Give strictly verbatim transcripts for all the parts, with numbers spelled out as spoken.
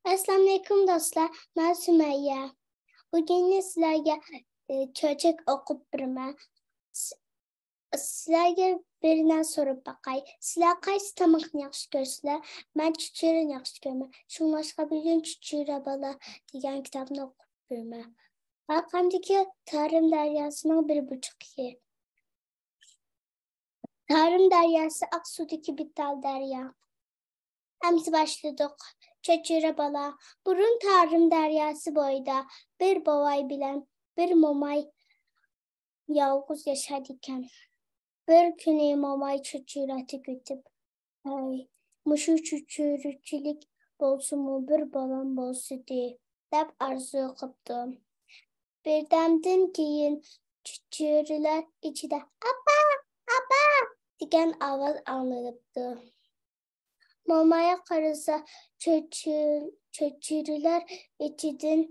ئەسسالامۇئەلەيكۇم دوستلار، مەن سۈمەييە. بۈگۈن سىلەرگە، ئى، چۆچەك ئوقۇپ بېرىمەن. س-، سىلەرگە بىر نەرسە سوراپ باقاي. سىلەر قايسى تاماقنى ياخشى كۆرىسىلەر؟ مەن چۆچۈرىنى ياخشى كۆرىمەن. شۇڭلاشقا بۈگۈن چۆچۈرە بالا دېگەن كىتابنى ئوقۇپ بېرىمەن. ئارقامدىكى تارىم دەرياسىنىڭ بىر بۇرجىكى. تارىم دەرياسى ئاقسۇدىكى بىتتال دەريا. ئەمدى باشلىدۇق. چۆچۈرە بالا. بۇرۇن تارىم دەرياسى بويىدا بىر بوۋاي بىلەن بىر موماي يالغۇز ياشايدىكەن. بىر كۈنى موماي چۆچۈرە تۈگىتىپ، «ھەي، مۇشۇ چۆچۈرىچىلىك بولسىمۇ بىر بالام بولسىدى» دەپ ئارزۇ قىپتۇ. بىردەمدىن كېيىن چۆچۈرىلەر ئىچىدە «ئاپا! ئاپا!» دېگەن ئاۋاز ئاڭلىنىپتۇ. مومايغا قارىسا، چۆچۈ-، چۆچۈرىلەر ئىچىدىن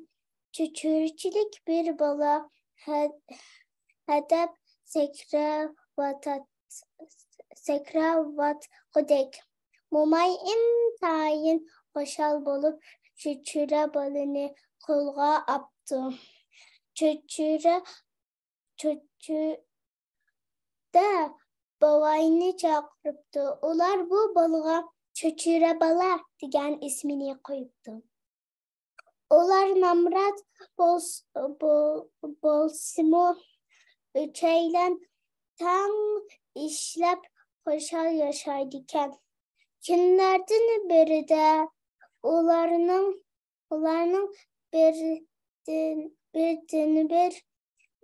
چۆچۈرىچىلىك بىر بالا ھە-، ھەدەپ سەكرەۋاتات-، سەكرەۋاتقۇدەك. موماي ئىنتايىن خۇشال بولۇپ، چۆچۈرە بالىنى قولىغا ئاپتۇ. چۆچۈرە، چۆچۈرە بوۋاينى چاقىرىپتۇ. ئۇلار بۇ بالىغا چۆچۈرە بالا دېگەن ئىسمىنى قويۇپتۇ. ئۇلار نامرات بولس-، بول-، بولسىمۇ، ئۈچەيلەن تەڭ ئىشلەپ، خۇشال ياشايدىكەن. كۈنلەردىن بىرىدە ئۇلارنىڭ، ئۇلارنىڭ بىردىن، بىردىنبىر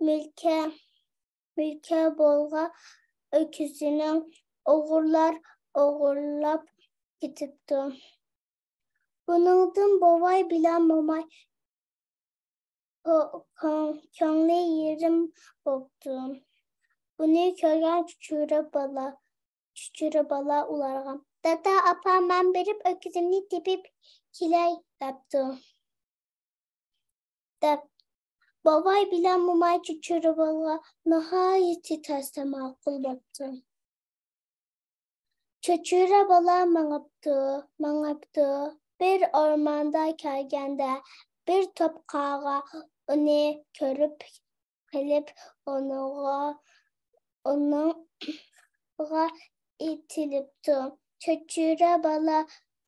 مۈلكە، مۈلكە بولغان ئۆكۈزىنىڭ ئوغرىلار ئوغرىلاپ كېتىپتۇ. بۇنىڭدىن بوۋاي بىلەن موماي كۆ-، كۆڭ-، كۆڭلى يېرىم بوپتۇ. بۇنى كۆرگەن چۆچۈرە بالا، چۆچۈرە بالا ئۇلارغا، «دادا، ئاپا، مەن بېرىپ ئۆكۈزۈمنى تېپىپ كېلەي» دەپتۇ. دەپ، بوۋاي بىلەن موماي چۆچۈرە بالىغا ناھايىتى تەستە ماقۇل بوپتۇ. چۆچۈرە بالا ماڭىپتۇ، ماڭىپتۇ. بىر ئورماندا كەلگەندە، بىر توپ قاغا ئۇنى كۆرۈپ قېلىپ، ئۇنىڭغا، ئۇنىڭغا ئېتىلىپتۇ. چۆچۈرە بالا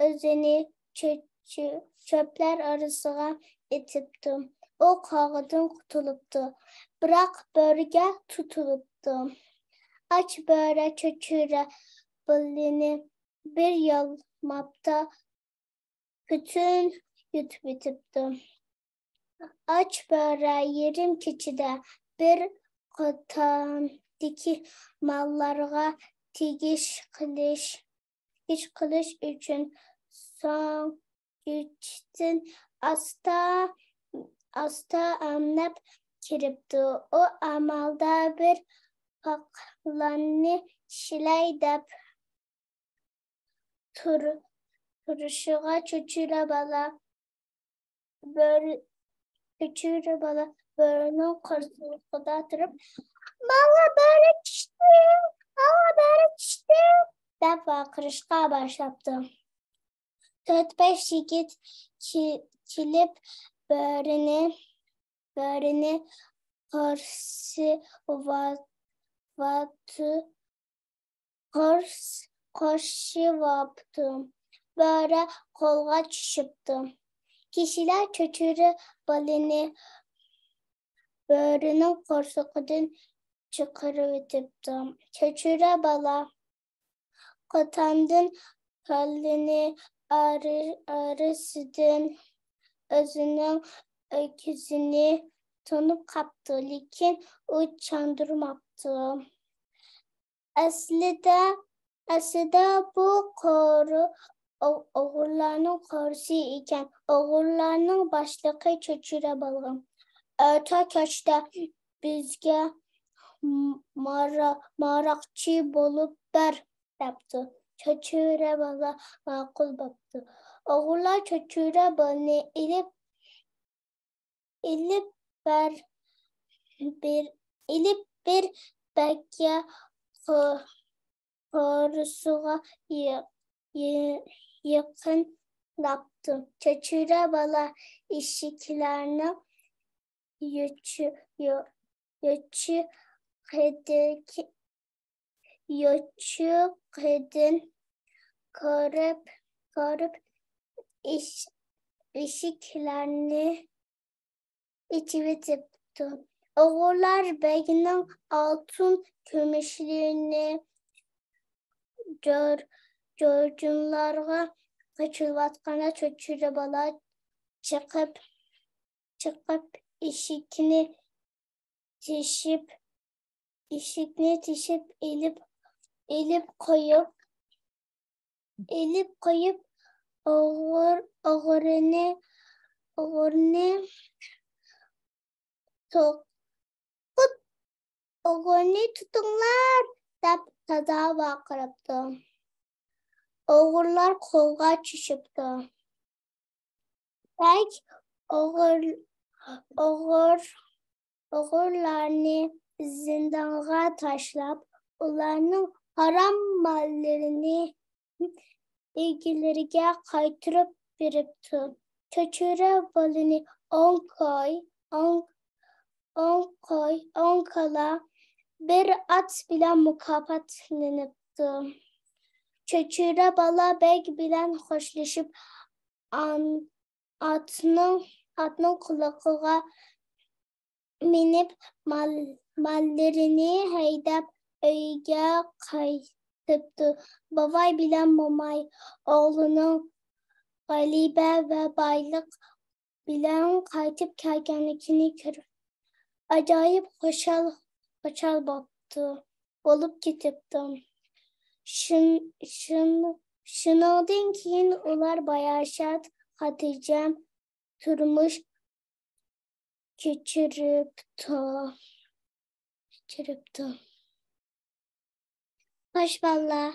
ئۆزىنى چۆ-، چۆ-، چۆپلەر ئارىسىغا ئېتىپتۇ. ئۇ قاغىدىن قۇتۇلۇپتۇ، بىراق بۆرىگە تۇتۇلۇپتۇ. ئاچ بۆرە چۆچۈرە بالىنى بىر يالماپتا پۈتۈن يۇتۇۋېتىپتۇ. ئاچ بۆرە يېرىم كېچىدە بىر قوتاندىكى ماللارغا تېگىش قىلىش، تېگىش قىلىش ئۈچۈن سۆڭەكتىن ئاستا، ئاستا ئەملەپ كىرىپتۇ. ئۇ ئامالدا بىر پاقلاننى چىشلەي دەپ تۇر-، تۇرۇشىغا چۆچۈرە بالا بۆرە، چۆچۈرە بالا بۆرىنىڭ قورسىقىدا تۇرۇپ، «ماڭا بۆرە چۈشتى! ماڭا بۆرە چۈشتى!» دەپ ۋارقىراشقا باشلاپتۇ. تۆت-بەش يىگىت كېلىپ بۆرىنى، بۆرىنى قورسىۋاتتى، قورس-، قورشىۋاپتۇ. بۆرە قولغا چۈشۈپتۇ. كىشىلەر چۆچۈرە بالىنى بۆرىنىڭ قورسىقىدىن چىقىرىۋېتىپتۇ. چۆچۈرە بالا قوتاندىن كاللىنى ئارىسىدىن ئۆزىنىڭ ئۆكۈزىنى تونۇپ قاپتۇ، لېكىن ئۇ چاندۇرماپتۇ. ئەسلىدە، ئەسلىدە بۇ قورۇ ئوغرىلارنىڭ قورۇسى ئىكەن. ئوغرىلارنىڭ باشلىقى چۆچۈرە بالىغا، «ئۆتە كەچتە بىزگە ماراقچى بولۇپ بەر» دەپتۇ. چۆچۈرە بالا ماقۇل بوپتۇ. ئوغرىلار چۆچۈرە بالىنى ئېلىپ، ئېلىپ بەر-، بىر، ئېلىپ بىر بەككە قورۇسىغا يېقىن تاشلاپتۇ. چۆچۈرە بالا ئىشىكلەرنىڭ يوچۇ-، يو-، يوچۇقىدىكى، يوچۇقىدىن كۆرۈپ، كۆرۈپ ئىش-، ئىشىكلەرنى ئېچىۋېتىپتۇ. ئوغرىلار بەگنىڭ ئالتۇن كۈمۈشلىرىنى جور-، جورجۇنلارغا قېچىلىۋاتقاندا، چۆچۈرە بالا چىقىپ، چىقىپ ئىشىكنى تېشىپ، ئىشىكنى تېشىپ ئېلىپ، ئېلىپ قويۇپ، ئېلىپ قويۇپ، ئوغۇر-، ئوغرىنى، ئوغرىنى توقۇت، ئوغرىنى تۇتۇڭلار دەپ تازا ۋارقىراپتۇ. ئوغرىلار قولغا چۈشۈپتۇ. بەگ ئوغۇر-، ئوغۇر-، ئوغرىلارنى زىندانغا تاشلاپ، ئۇلارنىڭ ھارام ماللىرىنى ئىگىلىرىگە قايتۇرۇپ بېرىپتۇ. چۆچۈرە بالىنى ئوڭ كوي، ئوڭ، ئوڭ كوي، ئوڭ كالا، بىر ئات بىلەن مۇكاپاتلىنىپتۇ. چۆچۈرە بالا بەگ بىلەن خوشلىشىپ، ئان-، ئاتنىڭ، ئاتنىڭ قۇلىقىغا مىنىپ، مال-، ماللىرىنى ھەيدەپ، ئۆيگە قايتىپتۇ. بوۋاي بىلەن موماي ئوغلىنىڭ غەلىبە ۋە بايلىق بىلەن قايتىپ كەلگەنلىكىنى كۆرۈپ، ئاجايىپ خۇشال، خۇشال بوپتۇ، بولۇپ كېتىپتۇ. شۇن-، شۇن-، شۇنىڭدىن كېيىن ئۇلار باياشات، خاتىرجەم تۇرمۇش كەچۈرۈپتۇ. كەچۈرۈپتۇ. خوش، بالىلار.